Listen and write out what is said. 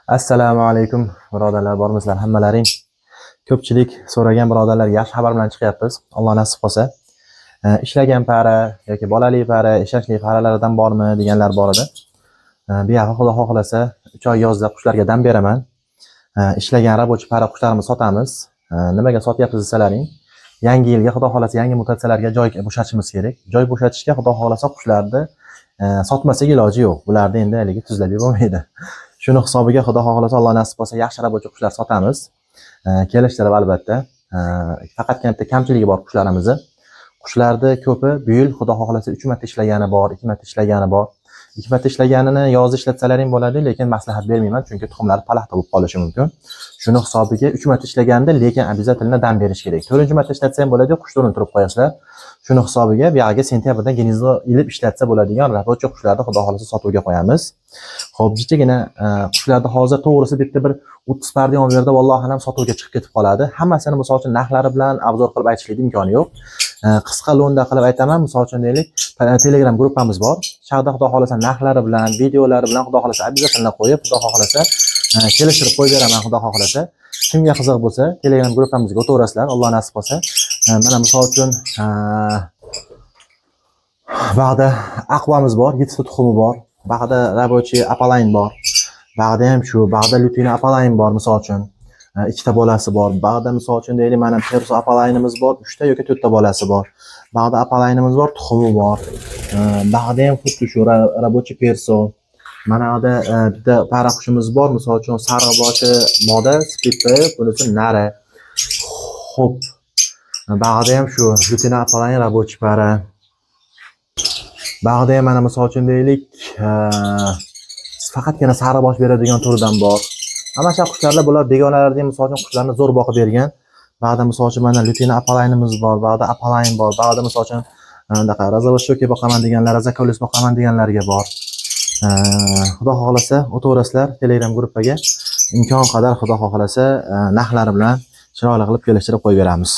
Assalomu alaykum, birodarlar, bormisizlar hammalaring? Ko'pchilik so'ragan birodarlar, yaxshi xabar bilan chiqyapmiz. Alloh nasib qilsa. Ishlagan пара yoki bolali пара, ishonchli paralardan bormi deganlar bor edi. Bu yog'i Xudo xohlasa 3 oy yozda qushlarga dam beraman. Ishlagan рабочий пара qushlarimizni sotamiz. Nimaga sotyapmiz desalaring, yangi yilga Xudo xohlasa yangi mutatsiyalarga joy bo'shatishimiz kerak. Joy bo'shatishga Xudo xohlasa qushlarni sotmasak iloji yo'q. Bularni endi haligi tuzlab bo'lmaydi. Shuni hisobiga Xudo xohlasa, Alloh nasib qilsa, yaxshi рабочий qushlar sotamiz. Kelishtirib albatta. Faqatgina bitta kamchiligi bor qushlarimizni. Qushlarni ko'pi bu yil Xudo xohlasa 3 marta ishlagani bor, 2 marta ishlagani bor. 2 marta ishlaganini yozda ishlatsalaring bo'ladi, lekin maslahat bermayman, chunki tuxumlari palaxta bo'lib qolishi mumkin. Shuni hisobiga 3 marta ishlaganda lekin обязательно dam berish kerak. 4-marta ishlatsa ham bo'ladi, qush to'rini turib qo'yasizlar. Shuni hisobiga bu yog'iga sentyabrdan гнездо ilib ishlatsa bo'ladigan рабочий qushlarni Xudo xohlasa sotuvga qo'yamiz. Xo'p, jichagina qushlarni hozir to'g'risi bitta bir 30 parda bu yerda vallohu alam sotuvga chiqib ketib qoladi. Hammasini misol uchun narxlari bilan обзор qilib aytishlik imkoni yo'q. Qisqa lo'nda qilib aytaman, misol uchun deylik, Telegram gruppamiz bor. Shahda Xudo xohlasa narxlari bilan, videolari bilan Xudo xohlasa обязательно qo'yib, Xudo xohlasa kelishtirib qo'yib beraman Xudo xohlasa. Kimga qiziq bo'lsa, Telegram gruppamizga o'taverasizlar, Alloh nasib qilsa. Mana misol uchun bag'da aqvamiz bor, 7 ta tuxumi bor. Bag'da рабочий opaline bor. Bag'da ham shu, bag'da lutino opaline bor misol uchun. Ikkita bolasi bor. Bag'da misol uchun deylik, mana perso opalineimiz bor, 3 ta yoki 4 ta bolasi bor. Bag'da opalineimiz bor, tuxumi bor. Bag'da ham xuddi shu рабочий perso. Mana bu yerda bitta пара qushimiz bor, misol uchun sariq boshi moda, split, bunisi nari. Xo'p. Bag'da ham shu lutino opaline рабочий пара. Bag'da ham mana misol uchun deylik, faqatgina sariq bosh beradigan turidan bor. Mana shu qushlarlar bular begonalardan misol uchun qushlarni zo'r boqib bergan. Ba'da misol uchun mana lutino opalineimiz bor, ba'da opaline bor, ba'da misol uchun anaqa розовощёкий boqaman deganlar, розоколюс boqaman deganlarga bor. Xudo xohlasa o'taverasizlar Telegram gruppaga. Imkon qadar Xudo xohlasa narxlari bilan chiroyli qilib kelishtirib qo'yib beramiz.